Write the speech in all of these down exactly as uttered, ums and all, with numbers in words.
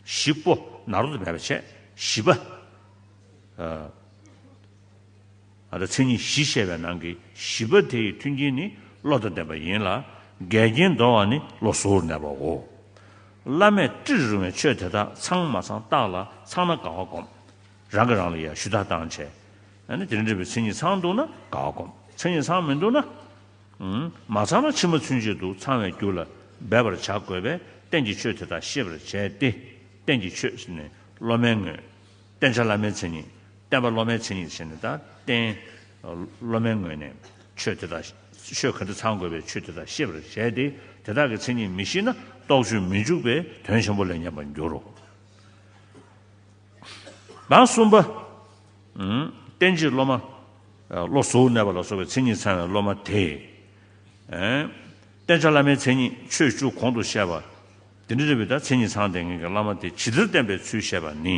བཞི་པོ་ནཱ་རོ་དང་སྦྱར་བ་བྱས། བཞི་པ། ཨ་ད་མཚན་ཉིད་བཞི་བཤད་པའི་ནང་གི་བཞི་པ་དེ་ཡི་མཐུན་རྐྱེན་ནི་བློ་དང་ལྡན་པ་ཡིན་ལ། འགལ་རྐྱེན་འདོར་བ་ནི་བློ་གཟུ་བོར་གནས་པའོ། བླ་མས་ཏྲིར་རུང་བའི་ཆོས་དེ་དག་ཚང་མ་ཚང་བརྟགས་ལ། ཚང་ན་དགའ་བ་སྒོམ། རང་གིས་རང་ལ་ཡ་ཞུ་དག་བཏང་བྱས། ཨ་ནི་དེ་འདྲ་འདྲ་བའི་མཚན་ཉིད་ཚང་འདུག་ན་དགའ་བ་སྒོམ། མཚན་ཉིད་ཚང་མི་འདུག་ན། མ་ཚང་ན་ཕྱི་མ་ཚུན་ཆད་དུ་ཚང་བའི་རྒྱུ་ལ་འབད་པར་བྱ་དགོས་པས། རྟེན་གྱི་ཆོས་དེ་དག་ཤེས་པར་བྱས་ཏེ། རྟེན་གྱི་ཆོས་ཟེར་ནས་སློབ་མའི་ངོས། བསྟེན་བྱ་བླ་མའི་མཚན་ཉིད། བསྟེན་པ་སློབ་མའི་མཚན་ཉིད་ཟེར་ནས་ད་རྟེན། སློབ་མའི་ངོས་ནས་ཆོས་དེ་དག་ཆོས་ག་འདྲ་ཚང་དགོས་པའི་ཆོས་དེ་དག་ཤེས་པར་བྱས་ཏེ། དེ་དག་གི་མཚན་ཉིད་མི་ཤེས་ན་རྟོག་དཔྱོད་མི་འཇུག་པས་དོན་ཆེན་པོ་ལས་ཉམས་པར་འགྱུར་རོ། དང་གསུམ་པ། བསྟེན་བྱའི་སློབ་མ། བློ་གཟུ་བོར་གནས་པ་ལ་སོགས་པའི་མཚན་ཉིད་ཚང་བའི་སློབ་མ་དེས། བསྟེན་བྱ་བླ་མའི་མཚན་ཉིད་ཆོས་བཅུ་གོང་དུ་བཤད་པ། དེ་འདྲ་འདྲ་བའི་ད་མཚན་ཉིད་ཚང་ལྡན་མཁན་གྱི་བླ་མ་དེ་ཇི་ལྟར་བསྟེན་པའི་ཚུལ་བཤད་པ་ནི།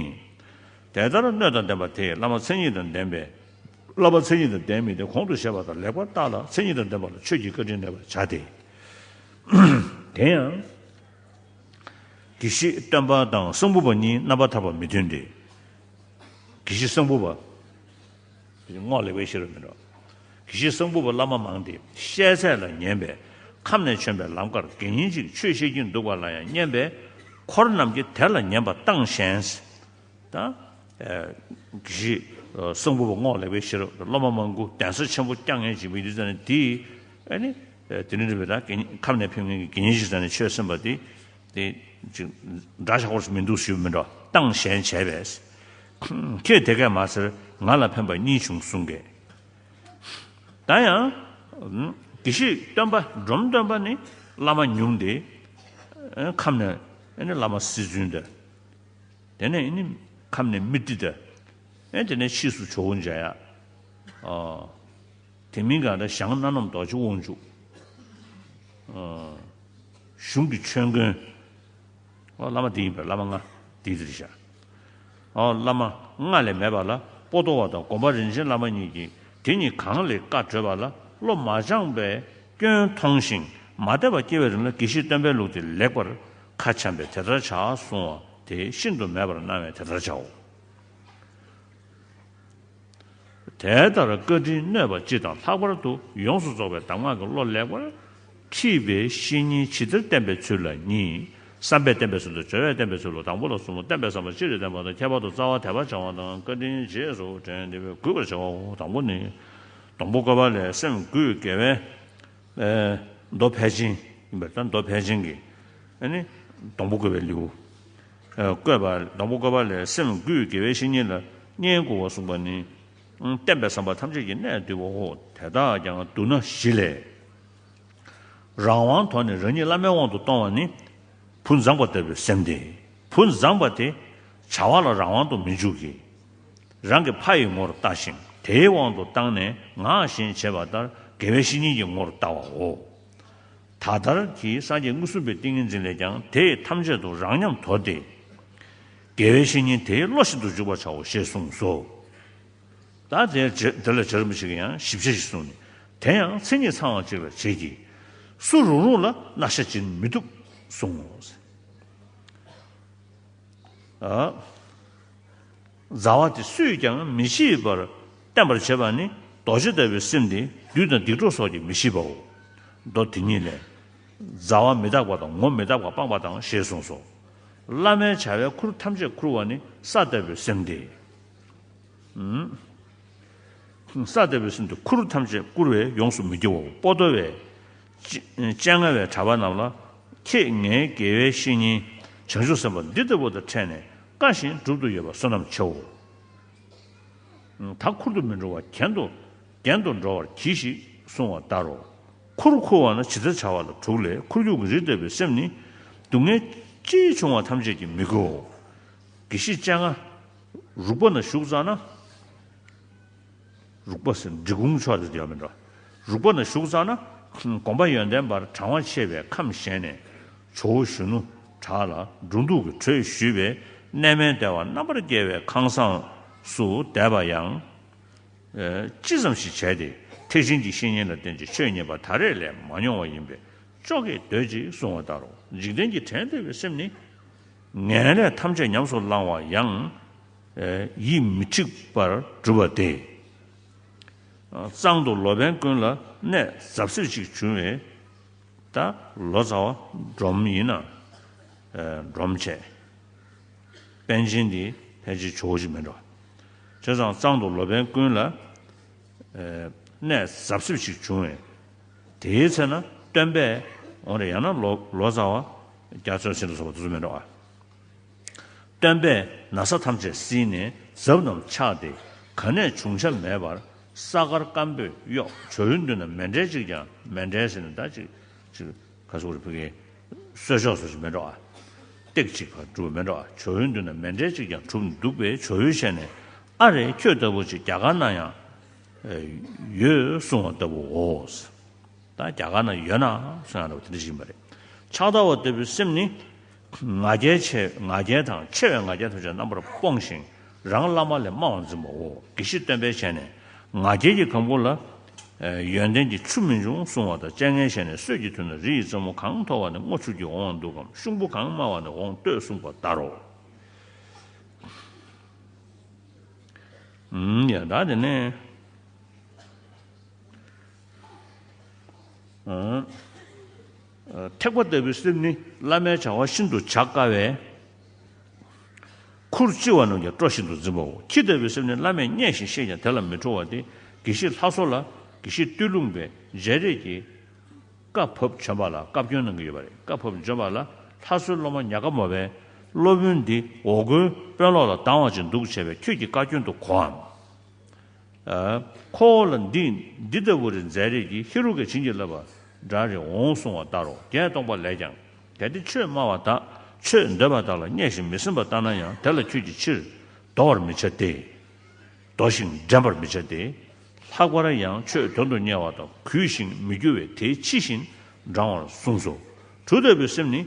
དེ་ལྟར་སྣོད་དང་ལྡན་པ་དེས་བླ་མ་མཚན་ཉིད་དང་ལྡན་པའི། བསླབ་པ་མཚན་ཉིད་དང་ལྡན་མིན་ཏེ། གོང་དུ་བཤད་པ་དང་ལེགས་པར་བརྟགས་ལ། མཚན་ཉིད་དང་ལྡན་པ་ལ་ཆོས་ཀྱི་བཀའ་དྲིན་གནས་པར་བྱ་སྟེ། དེ་ཡང་། དགེ་བཤེས་སྟོན་པ་དང་གསང་ཕུ་བ་གཉིས་རྣམ་པར་ཐར་པ་མི་མཐུན་ཏེ། དགེ་བཤེས་གསང་ཕུ་བ། རྔོག་ལེགས་པའི་ཤེས་རབ་མི་འགྲོ། དགེ་བཤེས་གསང་ཕུ་བ་བླ་མ་མང་སྟེ་བཤད་ཚད་ལ་ཉན་པས། ཁམས་ནས་བྱོན་པའི་ལམ་ཁར་དགེ་བསྙེན་གཅིག་ཆོས་བཤད་ཀྱིན་འདུག་པ་ལ་ཡང་སྙན་པས། འཁོར་རྣམས་ཀྱིས་དེ་ལ་ཉན་པ་བཏང་ཞན། ད། དགེ་བཤེས་གསང་ཕུ་བ་རྔོག་ལེགས་པའི་ཤེས་རབ་སློབ་མ་མང་པོ་གདན་ས་ཆེན་པོ་བསྐྱངས་མཁན་ཅིག་མི་འདུག་ཟེར་ནས་དེས། ཨ་ནི། དེ་འདྲ་འདྲ་བའི་ད་དགེ་བསྙེན་ཁམས་ནས་ཕེབས་མཁན་གྱི་དགེ་བསྙེན་ཞིག་ཟེར་ནས་ཆོས་གསན་པ་དེ། དེ་ཅིག་འདྲ་ཆགས་པོ་ཞིག་མི་འདུག་ཞུས་མི་འགྲོ། བཏང་ཞན་བྱས་པས། ཁྱེད་དེ་སྐད་མ་ཟེར། ང་ལ་ཕན་པ་གཉིས་བྱུང་གསུང་གས། ད་ཡང་། དགེ་བཤེས་སྟོན་པ་འབྲོམ་སྟོན་པ་ནི་བླ་མ་ཉུང་སྟེ། ཁམས་ནས་ཨ་ནི་བླ་མ་སྲིད་རྫུན་དང་། དེ་ནས་ཨ་ནི་ཁམས་ནས་མི་ཏི་དང་། ཨེ་དེ་ནས་ཕྱིས་སུ་ཇོ་བོ་མཇལ་ཡག་ཨ། དེ་མིན་གང་ལྟར་ཞང་སྣ་ནམ་རྡོ་རྗེ་དབང་ཕྱུག་ཨ། གཞུང་གི་ཆོས་མགོན། ཨོ་བླ་མ་འདི་ཡིན་པས། བླ་མ་ལྔ་འདི་འདིར་བཞག་ཨོ་བླ་མ་ལྔ་ལས་མེད་པ་ལ་པོ་ཏོ་བ་དང་སྒོམ་པ་རིན་ཆེན་བླ་མ་གཉིས་ཀྱིས་དེ་གཉིས་གང་ལས་བཀའ་གྲོལ་བ་ལ་བློ་མ་སྦྱངས་པའི་སྐྱོན་མཐོང་ཞིང་མ་དད་པ་སྐྱེ་བའི་རིང་ལ་དགེ་བཤེས་སྟོན་པའི་ལུགས་དེ་ལེགས་པར་ཁ་འཆམ་པས་དེ་ལྟར་བྱ་གསུང་བ་དེ་ཤིན་ཏུ་མེད་པར་སྣང་བས་དེ་ལྟར་བྱའོ། དེ་ལྟར་བཀའ་དྲིན་གནོད་པ་སྤྱི་དང་ལྷག་པར་དུ་ཡོངས་སུ་རྫོགས་པའི་གདམས་ངག་གི་བློ་ལེགས་པར་ཁྲིད་པའི་བཤེས་གཉེན་ཇི་ལྟར་བསྟེན་པའི་ཚུལ་ལ་གཉིས། བསམ་པས་བསྟེན་པའི་ཚུལ་དང་སྦྱོར་བས་བསྟེན་པའི་ཚུལ་ལོ། དང་པོ་ལ་གསུམ་མོ། བསྟེན་པའི་བསམ་པ་སྤྱི་རུ་བསྟེན་པ་དང་། ཁྱད་པར་དུ་རྩ་བ་དད་པ་བྱ་བ་དང་། བཀའ་དྲིན་རྗེས་སུ་དྲན་ཏེ་གུས་པར་བྱ་བའོ། དང་པོ་ནི། སྡོང་པོ་བཀོད་པ་ལས་སེམས་གུས་དགེ་བའི་ཨེ། མདོ་ཕལ་ཆེན་ཡིན་པར་ལྟ། མདོ་ཕལ་ཆེན་གྱི་ཨ་ནི་སྡོང་པོ་བཀོད་པའི་ལེའུ། ཨ་བཀོད་པ། སྡོང་པོ་བཀོད་པ་ལས་སེམས་གུས་དགེ་བའི་བཤེས་གཉེན་ལ་བསྙེན་བཀུར་བ་གསུངས་པ་ནི། བསྟན་པའི་བསམ་པ་ཐམས་ཅད་ཀྱི་གནད་བསྡུས་པའོ། དེ་དག་ཀྱང་བསྡུ་ན་བཞི་ལས། རང་དབང་དོར་ནས་རང་ཉིད་བླ་མའི་དབང་དུ་གཏོང་བ་ནི། བུ་མཛངས་པ་ལྟ་བུའི་སེམས་ཏེ། བུ་མཛངས་པ་དེ་བྱ་བ་ལ་རང་དབང་དུ་མི་འཇུག་གི། རང་གི་ཕ་ཡི་ངོར་ལྟ་ཞིང་དེའི་དབང་དུ་བཏང་ནས་ངག་བཞིན་བྱེད་པ་ལྟར་དགེ་བའི་བཤེས་གཉེན་གྱི་ངོར་ལྟ་བའོ། ད་ལྟར་གྱི་སངས་རྒྱས་མངོན་སུམ་པའི་ཏིང་ངེ་འཛིན་ལས་ཀྱང་དེ་ཐམས་ཅད་དུ་རང་ཉམས་དོར་ཏེ། དགེ་བའི་བཤེས་གཉེན་དེའི་བློ་ཤིན་ཏུ་འཇུག་པར་བྱའོ་ཞེས་གསུངས་སོ། ད་དེ་རྗེ་དེ་ལ་རྗེ་རིན་པོ་ཆེ་གིས་ཡང་ཞིབ་ཆ་ཞིག་གསུངས་ནས། དེ་ཡང་མཚན་ཉིད་ཚང་བ་གཅིག་ལ་བྱེད་ཀྱི། སུ་རུང་རུང་ལ་མནར་ཤ་འབྱིན་མི་བཏུབ་གསུངས་ངོ་། ཨ། མཛའ་བ་དེ་སུས་ཀྱང་མི་ཤེས་པར་བསྟན་པར་བྱེད་པ་ནི་རྡོ་རྗེ་ལྟ་བུའི་སེམས་ཏེ། བདུད་དང་སྡིག་གྲོགས་སོགས་ཀྱིས་མི་ཤེས་པའོ། མདོ་དེ་ཉིད་ལས། མཛའ་བ་མི་རྟག་པ་དང་ངོ་མི་རྟག་པ་སྤངས་པ་དང་ཞེས་གསུངས་སོ། བླ་མའི་བྱ་བའི་ཁུར་ཐམས་ཅད་ཁུར་བ་ནི་ས་ལྟ་བུའི་སེམས་ཏེ། ས་ལྟ་བུའི་སེམས་ཏེ་ཁུར་ཐམས་ཅད་བཀུར་བས་ཡོངས་སུ་མི་སྐྱོ་བའོ། པོ་ཏོ་བས། སྤྱན་སྔ་བའི་གྲྭ་པ་རྣམས་ལ། ཁྱེད་ངའི་དགེ་བའི་བཤེས་གཉེན་བྱང་ཆུབ་སེམས་དཔའ་འདི་ལྟ་བུ་དང་འཕྲད་ནས་བཀའ་བཞིན་སྒྲུབ་ཏུ་ཡོད་པ་བསོད་ནམས་ཆེའོ། ད་ཁུར་དུ་མི་འགྲོ་བར་གྱེན་དུ་གྱེན་དུ་འགྲོ་བར་གྱིས་ཤིག་གསུང་བ་ལྟར་རོ། ཁུར་ཁུར་བ་ན་ཇི་ལྟར་བྱ་བ་ལ་དྲུག་ལས། ཁུར་ཁྱུག་གི་རི་ལྟ་བུའི་སེམས་ནི། སྡུག་བསྔལ་ཅི་བྱུང་བ་ཐམས་ཅད་ཀྱིས་མི་གོའོ། དགེ་བཤེས་སྤྱན་སྔ། རུག་པ་ན་བཞུགས་ཙ་ན། རུག་པ་ཟེར་འབྲི་གུང་ཕྱོགས་དེ་ཡོད་མིན་འགྲོ། རུག་པ་ན་བཞུགས་ཙ་ན། སྒོམ་པ་ཡོན་ཏན་པར་གྲང་བ་ཆེ་བའི་ཁམས་ཞན་ནས། ཇོ་བོ་གཞོན་ནུ་བྲག་ལ་འགྲོ་འདུག་གི་གྲོས་ཞུས་པས། གནས་མལ་བདེ་བ་རྣམ་པར་རྒྱལ་བའི་ཁང་བཟང་སུ་བསྡད་པ་ཡང་། ཨེ། ཅི་ཙམ་ཞིག་བྱས་ཏེ། ཐེག་ཆེན་གྱི་བཤེས་གཉེན་ལ་བརྟེན་ཅིང་ཆོས་ཉན་པ་ད་རེས་ལས་མ་མྱོང་བ་ཡིན་པས། ཅོག་གེ་སྡོད་ཅིག་གསུང་བ་ལྟར་རོ། འཇིག་རྟེན་གྱི་བྲན་ལྟ་བུའི་སེམས་ནི། ངན་ལས་ཐམས་ཅད་ཉམས་སུ་བླང་བ་ཡང་། ཡིད་མི་འཁྲིགས་པར་སྒྲུབ་པ་སྟེ། གཙང་དུ་ལོ་པཎ་ཀུན་ལ་གནས་ཟབ་གསེབ་ཅིག་བྱུང་བས། ད་ལོ་ཙཱ་བ་སྒྲོམ་ཡིན་ན་སྒྲོམ་བྱས། པཎ་ཆེན་འདི་ཕལ་ཆེར་ཇོ་བོ་ཅིག་མིན་འགྲོ། བྱས་ཙང་གཙང་དུ་ལོ་པཎ་ཀུན་ལ་གནས་ཟབ་གསེབ་ཅིག་བྱུང་བས། དེའི་ཚེ་ན་སྟོན་པས་འོ་རེ་ཡང་ན་ལོ་ལོ་ཙཱ་བ་རྒྱ་མཚོ་ཆེན་དུ་སོགས་པ་དེ་ཚོ་མིན་འགྲོ། སྟོན་པས་ན་བཟའ་ཐམས་ཅད་བསིལ་ནས་ཛབ་རྣམས་ཆགས་ཏེ་ག་ནས་བྱུང་ཆ་མེད་པར་ས་དཀར་སྐམ་པོས་གཡོགས། ཇོ་བོའི་མདུན་ན་མཎྜལ་གཅིག་ཀྱང་། མཎྜལ་ཟེར་ནས་ད་ཅིག་ཅིག་ག་ཟེར་དགོས་རེད། ཕ་གིའི་གསོལ་ལྕོག་སོགས་ཅིག་མེད་འགྲོ་ཨ། སྟེགས་གཅིག་ཕར་གྲུབ་མེད་འགྲོ་ཨ། ཇོ་བོའི་མདུན་ན་མཎྜལ་གཅིག་ཀྱང་གྲུབ་མི་འདུག་པས། ཇོ་བོའི་ཞལ་ནས། ཨ་རེ་ཁྱོད་ལྟ་བུ་ཅིག་རྒྱ་གར་ན་ཡང་ཡོད་གསུང་བ་ལྟ་བུའོ། ད་རྒྱ་གར་ན་ཡོད་ན་གསུང་ཡ་ལྟ་བུ་དེ་འདྲ་ཞིག་ཡིན་པ་རེད། ཕྱག་དར་བ་ལྟ་བུའི་སེམས་ནི། ང་རྒྱལ་ཆེ་ང་རྒྱལ་དང་ཆེ་བའི་ང་རྒྱལ་ཐམས་ཅད་རྣམ་པར་སྤོང་ཞིང་། རང་བླ་མ་ལས་དམའ་བར་འཛིན་པའོ། དགེ་བཤེས་སྟོན་པའི་ཞལ་ནས། ང་རྒྱལ་གྱི་གང་བུ་ལ། ཡོན་ཏན་གྱི་ཆུ་མི་འབྱུང་གསུང་བ་དང་། སྤྱན་སྔའི་ཞལ་ནས། སྲོད་ཀྱི་དུས་ན་རི་ཡི་རྩེ་མོ་གང་མཐོ་བ་ནས་སྔོ་ཆུ་སྐྱེས་འོང་བ་འདུག་གམ། ཤོང་བུ་གང་དམའ་བ་ནས་འོང་ལྟོས་གསུངས་པ་ལྟར་རོ། ཡ་ད་དེ་ནས། ཐེག་པ་ལྟ་བུའི་སེམས་ནི་བླ་མའི་བྱ་བ་ཤིན་ཏུ་བྱ་དཀའ་བས། ཁུར་ལྕི་བ་རྣམས་ཀྱང་སྤྲོ་བཞིན་དུ་འཛིན་པའོ། ཁྱི་ལྟ་བུའི་སེམས་ནི་བླ་མས་བརྙས་ཤིང་བཤད་ཀྱང་དེ་ལ་མི་ཁྲོ་བ་སྟེ། དགེ་བཤེས་ལྷ་བཟོ་ལ་དགེ་བཤེས་སྟོད་ལུང་པའི་རྗེ་རེས་ཀྱིས་བཀའ་བབས་བྱོན་པ་ལ་བཀའ་བཀྱོན་གནང་གི་ཡོད་པ་རེད། བཀའ་བབས་བྱོན་པ་ལ་ལྷ་བཟོའི་སློབ་མ་ཉག་ག་མོ་པས་སློབ་དཔོན་འདི་འོ་སྐོལ་དཔོན་སློབ་ལ་སྡང་བ་ཅིག་འདུག་བྱས་པས་ཁྱོད་ཀྱིས་བཀའ་བཀྱོན་དུ་གོའམ། ཁོ་བོ་ལ་འདི་འདི་ལྟ་བུ་རེ་མཛད་རེས་ཀྱིས་ཧེ་རུ་ཀས་བྱིན་གྱིས་བརླབས་པ་འདྲ་རེ་འོང་གསུང་བ་ལྟར་རོ། བརྒྱད་སྟོང་པ་ལས་ཀྱང་། གལ་ཏེ་ཆོས་སྨྲ་བ་དག་ཆོས་འདོད་པ་དག་ལ་བརྙས་ཤིང་མི་སེམས་པ་ལྟ་ན་ཡང་དེ་ལ་ཁྱོད་ཀྱིས་ཕྱིར་དོར་བར་མི་བྱ་སྟེ། དོར་ཞིང་འགྲན་པར་མི་བྱ་སྟེ། ལྷག་པར་ཡང་ཆོས་དོན་དུ་གཉེར་བ་དང་གུས་ཤིང་མི་རྒྱུ་བས་དེའི་ཕྱི་བཞིན་འབྲང་བར་གསུངས་སོ། གྲུ་ལྟ་བུའི་སེམས་ནི།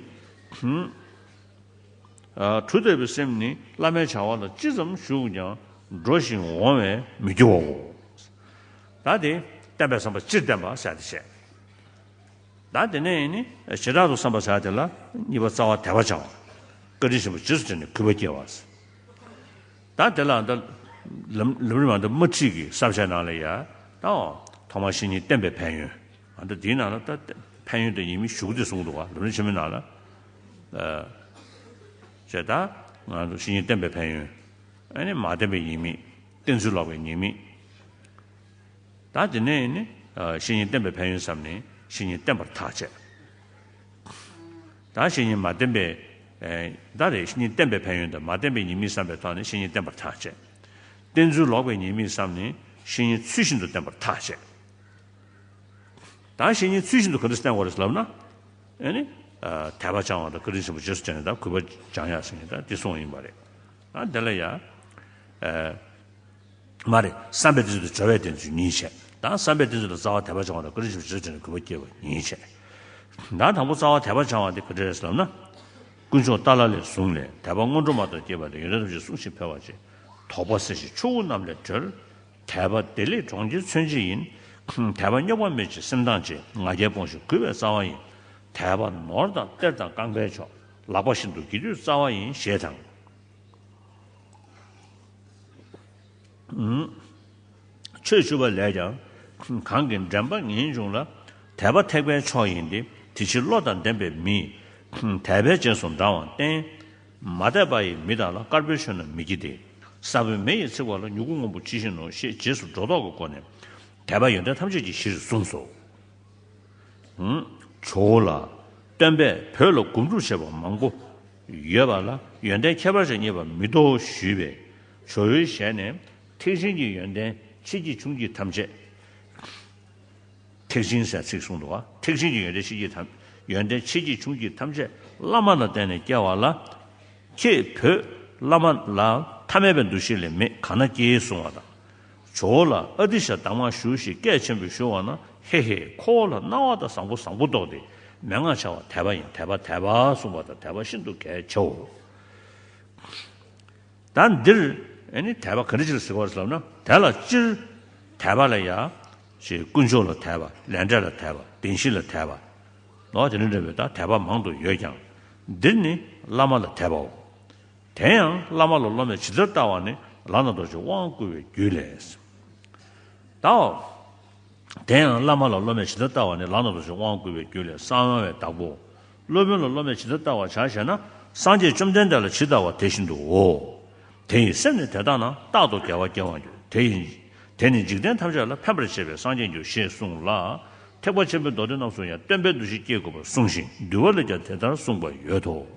གྲུ་ལྟ་བུའི་སེམས་ནི་བླ་མའི་བྱ་བ་ལ་ཅི་ཙམ་ཞུགས་ཀྱང་འགྲོ་ཞིང་འོང་བས་མི་རྒྱུ་བའོ། ད་དེ་བསྟན་པའི་བསམ་པ་སྤྱིར་བསྟན་པ་ཟེར་ཏེ་བཤད། ད་དེ་ནས་ནི་བྱེ་བྲག་ཏུ་བསམ་པ་ཟེར་དེ་ལ་གཉིས་པ་རྩ་བ་དད་པ་བྱ་བ། བཀའ་དྲིན་ཆེན་པོ་རྗེས་སུ་དྲན་ནས་གུས་པ་སྐྱེ་བ། ད་དེ་ལ་ད་ལམ་ལམ་རིམ་མ་ད་མ་ཁྲིད་ཀྱི་བསམ་བྱའི་ནང་ལ་ཡ་ད་ཐོག་མར་བཤེས་གཉེན་བསྟེན་པའི་ཕན་ཡོན། ཨ་ད་དེའི་ནང་ལ་ད་ཕན་ཡོན་དང་ཉེས་དམིགས་ཞུགས་ཏེ་གསུངས་འདུག་བ། ལམ་རིམ་ཆེན་མོའི་ནང་ལ། ཨ་ཅེས་ད་ང་ཚོ་བཤེས་གཉེན་བསྟེན་པའི་ཕན་ཡོན། ཨ་ནི་མ་བསྟེན་པའི་ཉེས་དམིགས། བསྟེན་ཚུལ་ལོག་པའི་ཉེས་དམིགས། ད་དེ་ནས་ནི་བཤེས་གཉེན་བསྟེན་པའི་ཕན་ཡོན་བསམ་ནས་བཤེས་གཉེན་བསྟེན་པར་ཐག་བཅད། ད་བཤེས་གཉེན་མ་བསྟེན་པའི། ད་རེས་བཤེས་གཉེན་བསྟེན་པའི་ཕན་ཡོན་དང་མ་བསྟེན་པའི་ཉེས་དམིགས་བསམ་པའི་ཐོག་ནས་བཤེས་གཉེན་བསྟེན་པར་ཐག་བཅད། བསྟེན་ཚུལ་ལོག་པའི་ཉེས་དམིགས་བསམ་ནས་བཤེས་གཉེན་ཚུལ་བཞིན་དུ་བསྟེན་པར་ཐག་བཅད། ད་བཤེས་གཉེན་ཚུལ་བཞིན་དུ་ག་འདྲ་བསྟེན་དགོས་རེད་ལབ་ན། ཨེ་ནི། དད་པ་བྱང་བ་དང་བཀའ་དྲིན་ཆེན་པོ་རྗེས་སུ་དྲན་ནས་ད་གུས་པ་བྱང་ཡག་ཟེར་མཁན་ད་འདི་གསུངས་ཡིན་པ་རེད། ཨ་དེ་ལ་ཡ། མ་རེད། བསམ་པའི་བསྟེན་ཚུལ་དང་བྱ་བའི་བསྟེན་ཚུལ་གཉིས་བྱས། ད་བསམ་པའི་བསྟེན་ཚུལ་ལ་རྩ་བ་དད་པ་བྱང་བ་དང་བཀའ་དྲིན་ཆེན་པོ་རྗེས་སུ་དྲན་ནས་གུས་པ་སྐྱེ་བ་གཉིས་བྱས། ད་དང་པོ་རྩ་བ་དད་པ་བྱང་བ་དེ་ག་འདྲ་རེད་ཟེར་ལབ་ན། དཀོན་མཆོག་ཏཱ་ལ་ལའི་གཟུངས་ལས། དད་པ་སྔོན་འགྲོ་མ་དང་བཅས་པ་ལས། ཡོན་ཏན་ཐམས་ཅད་བསྲུང་ཞིང་འཕེལ་བར་བྱེད། དོགས་པ་སེལ་ཞིང་ཆུ་བོ་རྣམས་ལས་སྒྲོལ། དད་པ་བདེ་ལེགས་གྲོང་ཁྱེར་མཚོན་བྱེད་ཡིན། དད་པ་རྙོག་པ་མེད་ཅིང་སེམས་དྭངས་བྱེད། ང་རྒྱལ་སྤོང་ཞིང་གུས་པའི་རྩ་བ་ཡིན། དད་པ་ནོར་དང་གཏེར་དང་རྐང་པའི་མཆོག། ལག་པ་བཞིན་དུ་བགྱིད་འདོད་རྩ་བ་ཡིན། ཞེས་དང་། ཆོས་བཅུ་པ་ལས་ཀྱང་། གང་གིས་འདྲེན་པ་ངེས་འབྱུང་ལ། དད་པ་ཐེག་པའི་མཆོག་ཡིན་ཏེ། དེ་ཕྱིར་བློ་དང་ལྡན་པའི་མིས། དད་པས་རྗེས་སུ་འབྲང་བ་བསྟེན། མ་དད་པ་ཡི་མི་དག་ལ། དཀར་པོའི་ཆོས་རྣམས་མི་བགྱིད་དེ། ས་བོན་མེ་ཡིས་ཚིག་པ་ལ། མྱུ་གུ་སྔོན་པོ་ཇི་བཞིན་ནོ། ཞེས་རྗེས་སུ་འགྲོ་ལྡོག་གི་སྒོ་ནས། དད་པ་ཡོན་ཏན་ཐམས་ཅད་ཀྱི་གཞིར་གསུངས་སོ། ཇོ་བོ་ལ། སྟོན་པས་བོད་ལ་སྒོམ་སྒྲུབ་བྱས་པ་མང་པོ་ཡོད་པ་ལ་ཡོན་ཏན་ཁྱད་པར་ཅན་རྙེད་པ་མི་ཐོག་ཞུས་པས། ཇོ་བོའི་ཞལ་ནས་ཐེག་ཆེན་གྱི་ཡོན་ཏན་ཆེ་འབྲིང་ཆུང་འབྲིང་ཐམས་ཅད། ཐེག་ཆེན་ཟེར་ཚིག་གསུངས་འདུག་བ། ཐེག་ཆེན་གྱི་ཡོན་ཏན་ཆེ་འབྲིང་ཐམས་ཡོན་ཏན་ཆེ་འབྲིང་ཆུང་འབྲིང་ཐམས་ཅད་བླ་མ་ལ་བརྟེན་ནས་སྐྱེ་བ་ལ། ཁྱེད་བོད་བླ་མ་ལ་ཐ་མལ་པའི་འདུ་ཤེས་ལས་མེད་གང་ན་སྐྱེས་གསུང་བ་དང་། ཇོ་བོ་ལ་ཨ་ཏི་ཤ་གདམས་ངག་ཞུ་ཞེས་སྐད་ཆེན་པོས་ཞུ་བ་ན། ཧེ་ཧེ་ཁོ་བོ་ལ་སྣང་བ་དང་བཟང་པོ་བཟང་པོ་རྟོགས་ཏེ་མན་ངག་བྱ་བ་དད་པ་ཡིན། དད་པ་དད་པ་གསུངས་པ་དང་དད་པ་ཤིན་ཏུ་གལ་ཆེའོ། ད་འདིར་ཨེ་ནི་དད་པ་ག་འདྲ་ཅིག་ལ་ཟེར་བ་ཟེར་ལབ་ན། དེ་ལ་སྤྱིར་དད་པ་ལ་ཡ། ཞེས་དཀོན་མཆོག་ལ་དད་པ། ལས་འབྲས་ལ་དད་པ། བདེན་བཞི་ལ་དད་པ། ནོ་དེ་འདྲ་འདྲ་བའི་ད་དད་པ་མང་དུ་ཡོད་ཀྱང་ འདིར་ནི་བླ་མ་ལ་དད་པའོ། དེ་ཡང་བླ་མ་ལ་སློབ་མས་ཇི་ལྟར་བལྟ་བ་ནི་ལག་ན་རྡོ་རྗེས་དབང་བསྐུར་བའི་རྒྱུད་ལས། དའོ། དེ་ཡང་བླ་མ་ལ་སློབ་མས་ཇི་ལྟར་བལྟ་བ་ནི་ལག་ན་རྡོ་རྗེས་དབང་བསྐུར་བའི་རྒྱུད་ལས་གསང་བའི་བདག་པོ། སློབ་དཔོན་ལ་སློབ་མས་ཇི་ལྟར་བལྟ་བར་བྱ་ཞེ་ན། སངས་རྒྱས་བཅོམ་ལྡན་འདས་ལ་ཇི་ལྟ་བ་དེ་བཞིན་དུའོ། དེ་ཡི་སེམས་ནི་དེ་ལྟ་ན་རྟག་ཏུ་དགེ་བ་སྐྱེ་བར་འགྱུར། དེ་ཡིན། དེ་ནི་འཇིག་རྟེན་ཐམས་ཅད་ལ་ཕན་པར་བྱེད་པས་སངས་རྒྱས་འགྱུར་ཞེས་གསུངས་ལ། ཐེག་པ་ཆེན་པོའི་མདོ་སྡེ་རྣམས་སུ་ཡང་སྟོན་པའི་འདུ་ཤེས་བསྐྱེད་དགོས་པར་གསུངས་ཤིང་འདུལ་བ་ལས་ཀྱང་དེ་ལྟར་གསུངས་པ་ཡོད་དོ།